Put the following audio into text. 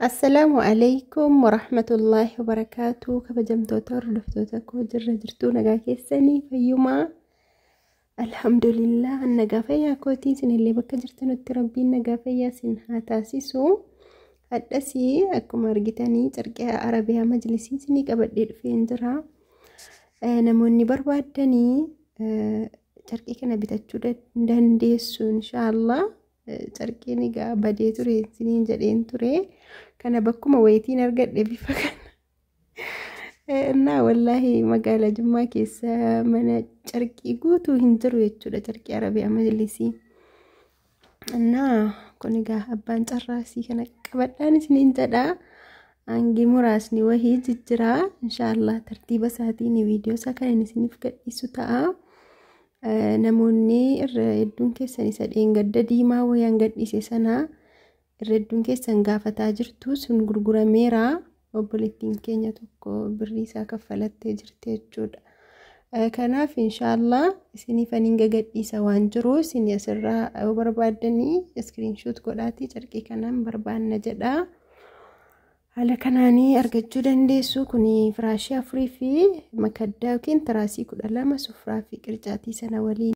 Assalaamu alaikum warahmatullaahi wabarakaatu. Kabajamtoota hordoftoota koo, jirra jirtuu? Nagaa keessanii? Fayyumaa? Alhamdulillah, nagaa fayyaa kootii. Isinillee bakka jirtanutti Rabbiin nagaa fayyaa isin haa taasisu. Hadhasii akkuma argitanii carqee Arabiyaa majlisii isinii qabadhee dhufeen jira. Namoonni barbaaddanii carqii kana bitachuu dandeessu, inshaallah. Carqiin egaa badee ture isiniin jedheen ture. Kana bakkuma wayitiin argadhe bifa kana. Innaa wallaahi magaalaa Jimmaa keessa mana carqii guutuu hin jiru jechuudha, carqii Arabiyaa majlisii. Innaa kun egaa abbaan carraasii kana qabadhaan isiniin jedha. Hangi muraasni wahii jijjiraa, inshaallah tartiiba isaatiin viidiyoo isaa kan inni isiniif gadhiisu ta'a. Namoonni irra hedduun keessan isa dheengadda diimaa wayaan gadhiise sana irra hedduun keessan gaafataa jirtu. Sun gurgurameera, obboleettiin keenya tokko birrii isaa kaffalattee jirti jechuudha. Kanaaf inshaallah isiniif aniin gagadhiisa waan jiru. Isin asirraa yoo barbaaddanii screenshot godhaatii carqii kanaan barbaanna jedha. Haala kanaanii argachuu dandeessu. Kuni firaashii afurii fi makaddaa yookiin tiraasii 12, sufraa fi qircaatii sana waliin.